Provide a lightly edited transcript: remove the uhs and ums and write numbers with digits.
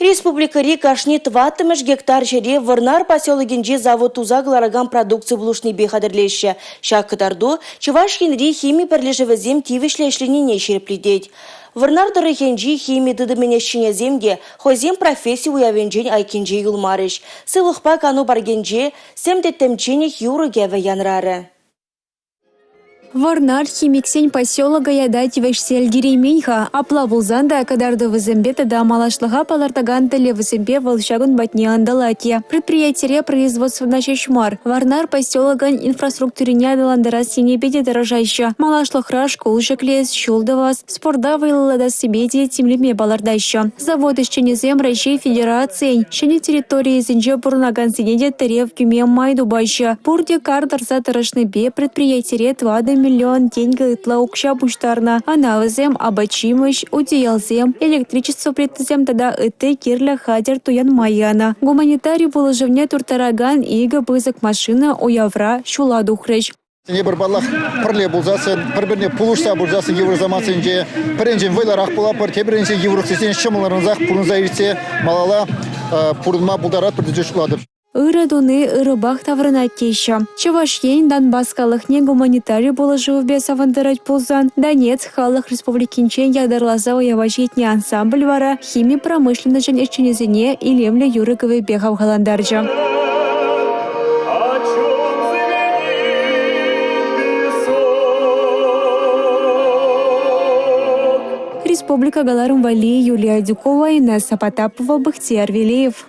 Республикӑри кашни тӑваттӑмӗш гектар ҫӗре Вӑрнар поселокӗнчи завод туса кӑларакан продукци пулӑшнипе хатӗрлеҫҫӗ. Ҫак кӑтарту Чӑваш Енри хими пӗрлешӗвӗсем тивӗҫлӗ ӗҫленине ҫирӗплетет. Вӑрнар тӑрӑхӗнчи хими тытӑмӗн ӗҫченӗсем те хӑйсен професси уявӗнчен айккинче юлмарӗҫ. Сывлӑхпа кану паркӗнче сӗм тӗттӗмчченех юрӑ-кӗвӗ янрарӗ. Вӑрнар химиксен поселокӗ ята тивӗҫсе ӗлкӗреймен-ха. Апла пулсан та кӑтартӑвӗсемпе тата малашлӑха палӑртакан тӗллевӗсемпе вӑл ҫакӑн патне ӑнтӑлать те. Предприятире производствӑна ҫеҫ мар, Вӑрнар поселокӗн инфраструктурине аталантарас енӗпе те тӑрӑшаҫҫӗ. Малашлӑхра шкул ҫӗклес, ҫул тӑвас, спорта вӑйлӑлатассипе те тимлеме палӑртаҫҫӗ. Завод ӗҫченӗсем Раҫҫей Федерацийӗн ҫӗнӗ территорийӗсенче пурӑнакансене те тӗрев кӳме май тупаҫҫӗ. Пурте кар тӑрса тӑрӑшнипе предприятире 4 миллион тенкӗ ытла укҫа пуҫтарнӑ. Ӑна вӗсем апат-ҫимӗҫ, утиялсем, электричество плитисем тата ытти кирлӗ хатӗр туянма янӑ. Гуманитари пулӑшӑвне турттаракан икӗ пысӑк машина уявра ҫула тухрӗҫ. Эпир, паллах, пӗрле пулсассӑн, пӗр-пӗрне пулӑшса пырсассӑн йывӑр самантсенче пӗринчен вӑйлӑрах пулатпӑр, тепринчен йывӑрлӑхсенчен ҫӑмӑллӑнрах пурӑнса иртсе малалла пурӑнма пултаратпӑр тесе шутлатӑп. Ырӑ туни ырӑпах таврӑнать теҫҫӗ. Чӑваш Ен Донбасс халӑхне гуманитари пулӑшӑвӗпе савӑнтарать пулсан, Донецк Халӑх Республикинчен ятарласа уява ҫитнӗ ансамбль вара хими промышленноҫӗн ӗҫченӗсене илемлӗ юрӑ-кӗвӗпе хавхалантарчӗ. Республика кӑларӑм валли Юлия Адюкова, Инесса Потапова, Бахтияр Велиев.